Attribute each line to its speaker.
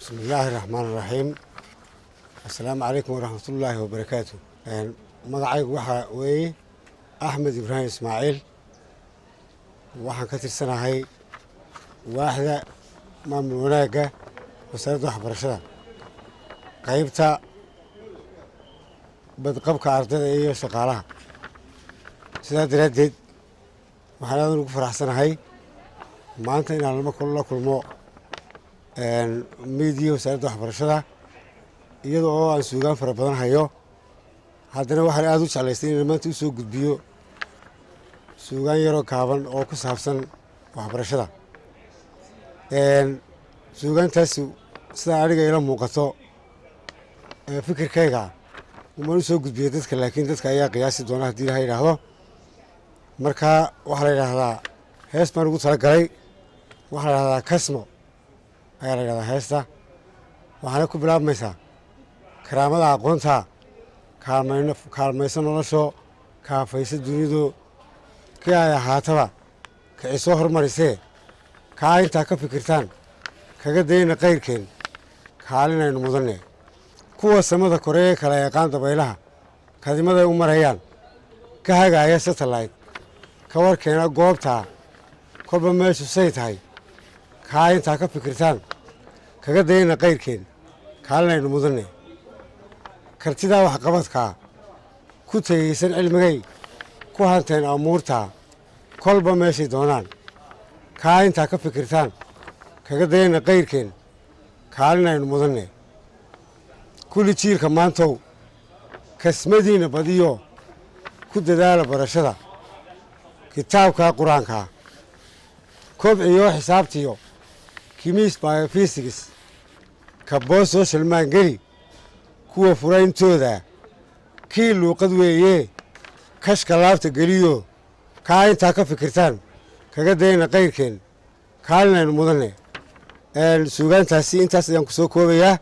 Speaker 1: Bismi illaahi raxmaan raxiim. Assalaamu calaykum waraxmatullaahi wabarakaatu. Magacaygu waxaa weeye Axmed Ibraahim Ismaaciil. Waxaan ka tirsanahay waaxda maamul wanaagga, Wasaaradda Waxbarashada, qaybta badqabka ardayda iyo shaqaalaha. Sidaa daraaddeed, waxaan aadan ugu faraxsanahay maanta inaan la kulmo media Wasaaradda Waxbarashada, iyada oo aan suugaan fara badan hayo. Haddana waxaan aada u jeclaystay inaan maanta usoo gudbiyo suugaan yaroo kaaban oo ku saabsan waxbarashada. Suugaantaasi, sida aniga ila muuqato fikirkayga, umaan usoo gudbiya dadka, laakiin dadka ayaa qiyaasi doona haddii Ilaha yidhaahdo. Marka waxaa la yidhaahdaa, hees baan ugu talagalay, waxaa la yidhahdaa "Kasmo" ayaa la yidhahdaa heesta. Waxaana ku bilaabmaysaa: "Karaamada aqoonta kaalmayno, kaalmayso nolosho, kaafayso dunidu, kii ay ahaataba kicisoo hormarisee. Kaa intaa ka fikirtaan, kaga dayna qayrkeen, kaalinaynu mudanne. Kuwa samada koreeye kala yaqaan dabaylaha, kadimaday u marayaan, ka hagaaya satellite, ka warkeena goobtaa, kolba meeshu say tahay. Kaa intaa ka fikirtaan, kaga dayna qayrkeen, kaalinaynu mudanne. Kartidaa waxqabadkaa ku tegaysan cilmigay, ku hanteen amuurtaa, kolba meeshay doonaan. Kaa intaa ka fikirtaan, kaga dayna qayrkeen, kaalinaynu mudanne. Kulli jiilka maantow, kasmadiinna badiyo, ku dadaala barashada kitaabka Qur-aankaa, kobciyo xisaabtiyo chemistry, biophysics, kaboo social maangeli, kuwa furayntooda kii luuqad weeye, kashka laabta geliyo. Kaa intaa ka fikirtaan, kaga dayna qayrkeen, kaalinaynu mudanne." Suugaantaasi intaas ayaan ku soo koobayaa.